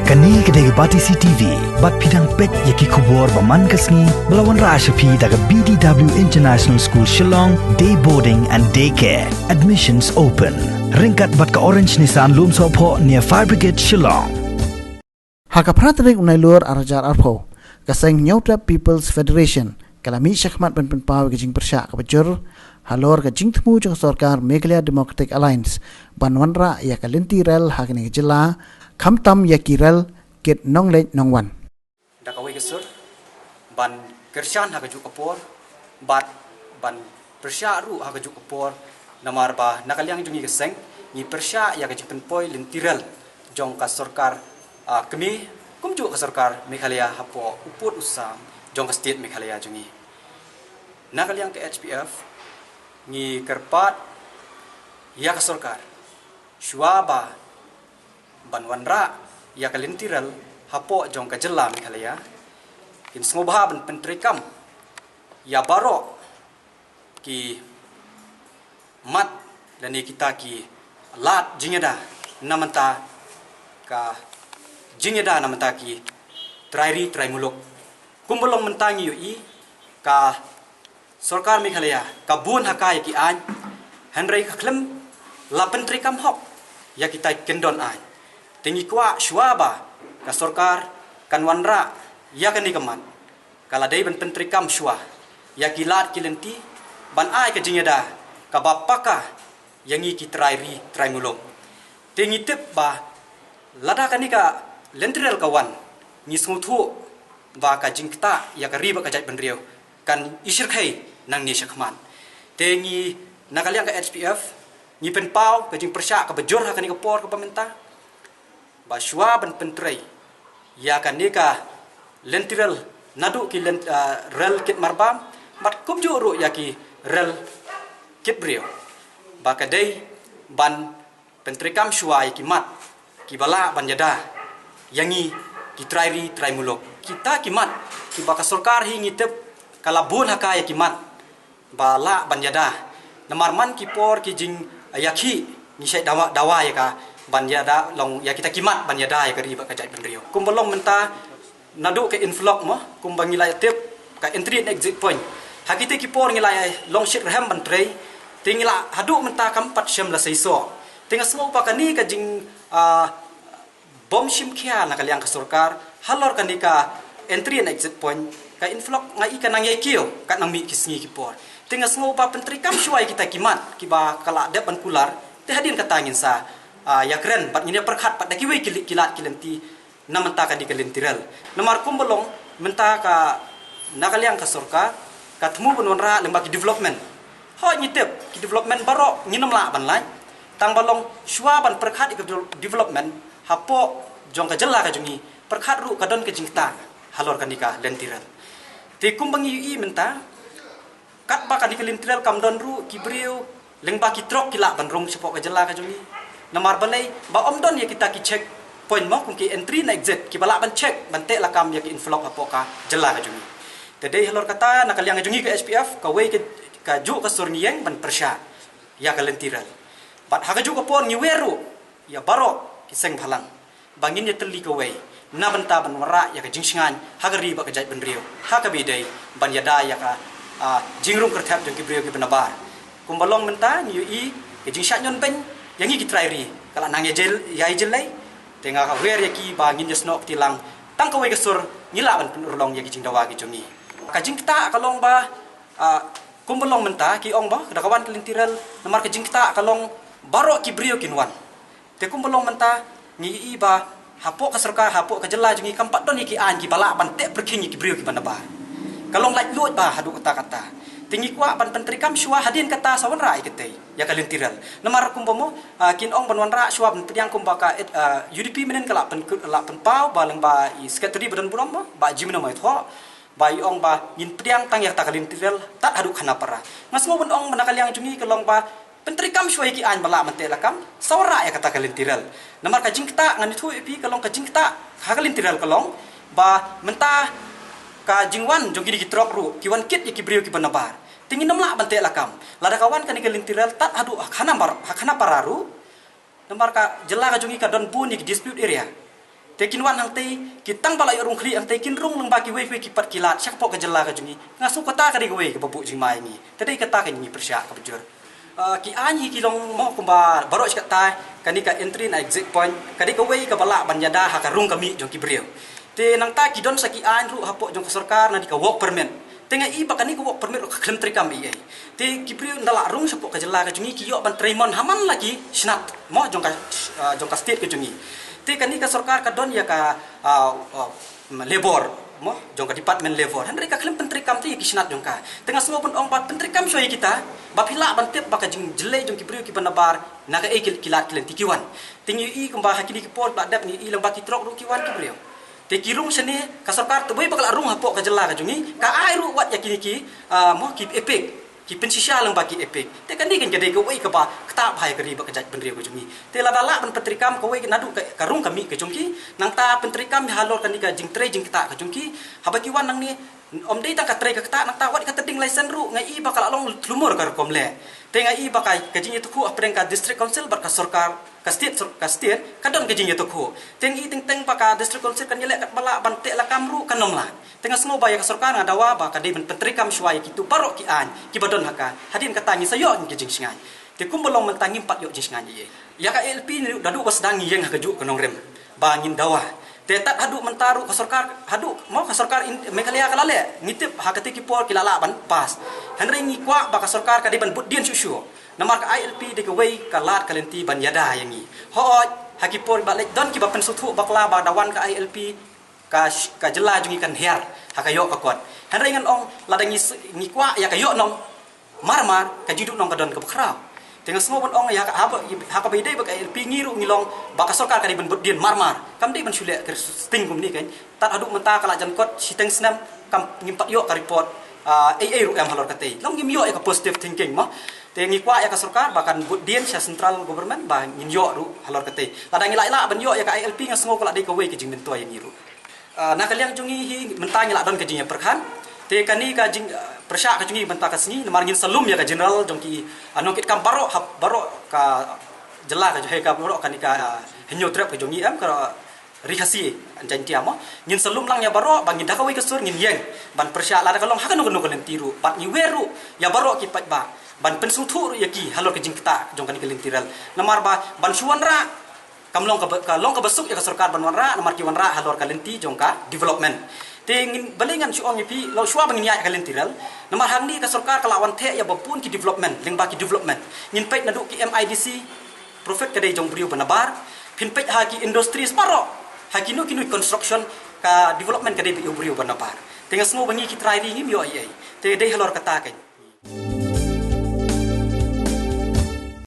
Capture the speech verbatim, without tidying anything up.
Kane ka dei ka Batesi T V, bad phi dang peit ïa ki khubor ba man ka sngi, ba la wanrah sha phi da ka B D W International School Shillong, Day Boarding and Day Care. Admissions open. Ryngkat bad ka Orange Nissan Lumsohphoh near Fire Brigade Shillong. Ha ka phra tarik u Nailur ar hajar arphew, ka seng Hynñiewtrep People's Federation ka la mih shakhmat ban pynpaw ïa ka jingpyrshah kaba jur halor ka jingthmu jong ka sorkar Meghalaya Democratic Alliance ban wanrah ïa ka lynti rel ha kane ka jylla, khamtam ïa ki rel kit nongleit nongwan. Da kawei ka sur ban kyrshan ha kajuh ka por bad ban pyrshah ruh ha kajuh ka por, namar ba na ka liang jong ngi ka seng ngi pyrshah ïa ka jingpynpoi lynti rel jong ka sorkar, ah, kmie, kumjuh ka sorkar Meghalaya hapoh u pud u sam jong ka state Meghalaya jong ngi. Na ka liang ka H P F ngi kyrpad ïa ka sorkar shuwa ba ban wanrah ïa ka lynti rel hapoh jong ka jylla Meghalaya, kin sngewbha ban pyntreikam ïa baroh ki mat lane kita ki lad jingïada na bynta ka jingïada na bynta ki trai ri trai muluk. Kumba long mynta ngi ïohi ka sorkar Meghalaya ka bun ha ka ïa ki aiñ, hynrei ka khlem la pyntreikam hok ïa kita ki kyndon aiñ. Te ngi kwah shuwa ba ka sorkar kan wanrah ïa kane ka mat, ka la dei ban pyntreikam shuwa ïa ki lad ki lynti ban ai ka jingïada kaba paka ïa ngi ki trai ri trai muluk. Te ngi tip ba lada kane ka lynti rel ka wan, ngi sngewthuh ba ka jingktah ïa ka ri bad ka jaitbynriew kan ishyrkhei nangne shakhmat. Te ngi na ka liang ka H P F ngi pynpaw ka jingpyrshah kaba jur ha kane ka por kaba mynta ba shuwa ban pyntrei ïa kane ka lynti rel, naduh ki lynt-, ah, rel kit marbam bad kumjuh ruh ïa ki rel kit briew, ba ka dei ban pyntreikam shuwa ïa ki mat kiba lah ban ïada ïa ngi ki trai ri trai muluk. Kita ki mat kiba ka sorkar hi ngi tip ka la bun ha ka ïa ki mat ba lah ban ïada. Namar man ki por ki jingïakhih ngi shait dawa, dawa ïa ka ban ïada long ïa kita ki mat ban ïada ïa ka ri bad ka jaitbynriew. Kumba long mynta naduh ka influx mo, kumba ngi la ïa tip ka entry and exit point. Ha kita ki por ngi la ïa long shitrhem ban trei, te ngi la haduh mynta kam pat shem la seisoh. Te nga sngew ba kane ka jing, ah, bym shim khia na ka liang ka sorkar halor kane ka entry and exit point, ka influx nga i ka nang ïai kiew kat nang mih ki sngi ki por. Te nga sngew ba pyntreikam shuwa ïa kita ki mat kiba ka la dep ban kular, te hadien kata ngin sa, ah, ïakren bad ngin ïa pyrkhat pat da kiwei ki li-, ki lad ki lynti na mynta ka dei ka lynti rel. Namar kumba long mynta ka na ka liang ka sorkar ka thmu ban wanrah lyngba ki development. Hooid ngi tip ki development baroh ngin ym lah ban lait. Tang ba long shuwa ban pyrkhat ïa ka de-, development hapoh jong ka jylla ka jong ngi, pyrkhat ruh ka don ka jingktah halor kane ka lynti rel. Te kumba ngi ïohi mynta, katba kane ka lynti rel kam don ruh ki briew lyngba ki trok ki lah ban rung shapoh ka jylla ka jong ngi. Namar balei ba ym don ïa kita ki check point mo, kum ki entry and exit kiba lah ban check ban teh lakam ïa ki influx hapoh ka jylla ka jong ngi. Te dei halor kata na ka liang ka jong ngi ka H P F kawei ka, kajuh ka sur ngi ïeng ban pyrshah ïa ka lynti rel. Bad ha kajuh ka por ngi wer ruh ïa baroh ki seng bhalang ba ngin ïa tylli kawei na bynta ban wanrah ïa ka jingshngaiñ ha ka ri bad ka jaitbynriew ha kaba ïadei ban ïada ïa ka, ah, jingrung kyrthep jong ki briew kiba nabar. Kumba long mynta ngi ïohi ka jingshah ñion beiñ ïa ngi ki trai ri ka la nang ïa jyllei, ïa jyllei. Te nga ka wer ïa ki ba ngin ïa snoh kti lang tang kawei ka sur, ngi lah ban pynurlong ïa ki jingdawa ki jong ngi. Ka jingktah ka long ba, ah, kumba long mynta ki ong ba da ka wan ka lynti rel, namar ka jingktah ka long baroh ki briew kin wan. Te kumba long mynta ngi ïohi ba hapoh ka sorkar, hapoh ka jylla jong ngi kam pat don ïa ki aiñ kiba lah ban teh pyrkhing ïa ki briew kiba nabar. Ka long laitluid ba haduh katta katta. Te ngi kwah ban pyntreikam shuwa hadien kata sa wanrah ïa katei ïa ka lynti rel. Namar kumba mo, ah, kin ong ban wanrah shuwa ban pdiang kumba ka, ah, U D P mynhynnin ka la pyn, la pynpaw ba lyngba i secretary ba don burom mo, Bah Jimino Myrthok, ba i ong ba ngin pdiang tang ïa kata ka lynti rel tad haduh Khanapara. Nga sngew ban ong ba na ka liang jong ngi ka long ba pyntreikam shuwa ïa ki aiñ ba lah ban teh lakam sa wanrah ïa kata ka lynti rel. Namar ka jingktah ngan ïathuh ïa phi ka long ka jingktah ha ka lynti rel ka long ba mynta ka jingwan jong kine ki trok ruh ki wan kit ïa ki briew kiba nabar. Te ngin ym lah ban teh lakam lada ka wan kane ka lynti rel tad haduh ha Khanambar-, ha Khanapara ruh. Namar ka jylla ka jong ngi ka don bun ïa ki dispute area. Te kin wan hangtei, ki tang ba la ïoh rung khlieh hangtei kin rung lyngba kiwei kiwei ki pat ki lad sha kpoh ka jylla ka jong ngi. Nga sngew kata ka dei kawei kaba buh jingma ïa ngi. Te dei kata ka jingpyrshah kaba jur. Ah, ki aiñ hi ki long mo kumba baroh shi katta, kane ka entry and exit point ka dei kawei kaba lah ban ïada ha ka rung ka mih jong ki briew. Te nangta ki don sa ki aiñ ruh hapoh jong ka sorkar, na dei ka work permit. Te nga i ba kane ka work permit ruh ka khlem treikam ei ei. Te ki briew ynda la rung shapoh ka jylla ka jong ngi ki ïoh ban trei mon ha man la ki shnat mo jong ka, ah, jong ka state ka jong ngi. Te kane ka sorkar ka don ïa ka, ah, ah, labor mo jong ka department labor. Hynrei ka khlem pyntreikam te ïa ki shnat jong ka. Te nga sngew ban ong ba pyntreikam shuwa ïa kita, ba phi lah ban tip ba ka jingjyllei jong ki briew kiba nabar na kaei ki, ki lad ki lynti ki wan. Te ngi i kumba ha kine ki por ba dep ngi i lyngba ki trok ruh ki wan ki briew. Te ki rung shane, ka sorkar te wei ba ka la rung hapoh ka jylla ka jong ngi, ka ai ruh wat ïa kine ki, ah, mo ki EPIC, ki pynshisha lyngba ki EPIC. Te kane kan ka dei kawei kaba ktah bha ïa ka ri bad ka jaitbynriew ka jong ngi. Te lada lah ban pyntreikam kawei naduh ka, ka rung ka mih ka jong ki, nangta pyntreikam halor kane ka jingtrei jingktah ka jong ki, haba ki wan nangne, ym dei tang ka trei ka ktah, nangta wat ka trading license ruh nga i ba ka la long tlumur ka rukom leh. Te nga i ba ka, ka jingïathuh hapdeng ka District Council bad ka sorkar, ka state, sor-, ka state, ka don ka jingïathuh. Te nga i teng teng ba ka District Council kan ïaleh katba lah ban teh lakam ruh kan ym lah. Te nga sngew ba ïa ka sorkar nga dawa ba ka dei ban pyntreikam shuwa ïa kito baroh ki aiñ kiba don ha ka. Hadien kata ngin sa ïoh ka jingshngaiñ. Te kumba long mynta ngim pat ïoh jingshngaiñ ei ei. Ïa ka ILP naduh ba sdang ngi ïeng ha kajuh ka nongrim ba ngin dawa. Te tad haduh mynta ruh ka sorkar, haduh mo ka sorkar in, Meghalaya ka la leh, ngi tip ha katei ki por ki la lah ban pass. Hynrei ngi kwah ba ka sorkar ka dei ban bud dien shuh shuh. Namar ka ILP dei kawei ka lad ka lynti ban ïada ïa ngi. Hooid, ha ki por ba leit don kiba pynsngewthuh bakla ba da wan ka ILP ka sh-, ka jylla jong ngi kan hiar ha ka ïoh ka kot. Hynrei ngan ong lada ngi s-, ngi kwah ïa ka ïoh nong marmar, ka jingduhnong ka don kaba khraw. Te nga sngew ban ong ïa ka, haba, ha kaba ïadei bad ka ILP ngi ruh ngi long ba ka sorkar ka dei ban bud dien marmar. Kam dei ban shu leh ka sting kumne kan. Tad haduh mynta ka la jan kot shiteng snem kam ngim pat ïoh ka report, ah, ei ei ruh em halor katei. Long ngim ïoh ïa ka positive thinking mo. Te ngi kwah ïa ka sorkar ba kan bud dien sha central government ba ngin ïoh ruh halor katei. Lada ngi la ïa lah ban ïoh ïa ka ILP nga sngew ka la dei kawei ka jingmyntoi ïa ngi ruh. Ah, na ka liang jong ngi hi mynta ngi la don ka jingïapyrkhat. Te kane ka jing, ah, pyrshah ka jong ngi mynta ka sngi namar ngin sa lum ïa ka general jong ki, ah, nongkitkam baroh ha, baroh ka jylla ka jong, ha ka baroh kane ka, ah, Hynñiewtrep ka jong ngi em ka Ri Khasi Jaintia mo. Ngin sa lum lang ïa baroh ba ngin da kawei ka sur ngin ïeng ban pyrshah lada ka long ha kano kano ka lynti ruh bad ngi wer ruh ïa baroh ki paidbah ban pynsngewthuh ruh ïa ki halor ka jingktah jong kane ka lynti rel. Namar ba ban shu wanrah kam long kaba, ka long kaba suk ïa ka sorkar ban wanrah, namar ki wanrah halor ka lynti jong ka development. Te ngin, balei ngan shu ong ïa phi, la shuwa ba ngin ïaid ha ka lynti rel. Namar hangne ka sorkar ka la wan theh ïa ba bun ki development, lyngba ki development. Ngin peit naduh ki MIDC, profit ka dei jong briew ba nabar. Phin peit ha ki industries baroh, ha kino kino construction, ka development ka dei ba ïa u briew ba nabar. Te nga sngew ba ngi ki trai ri ngim ïoh ei ei. Te dei halor kata kan.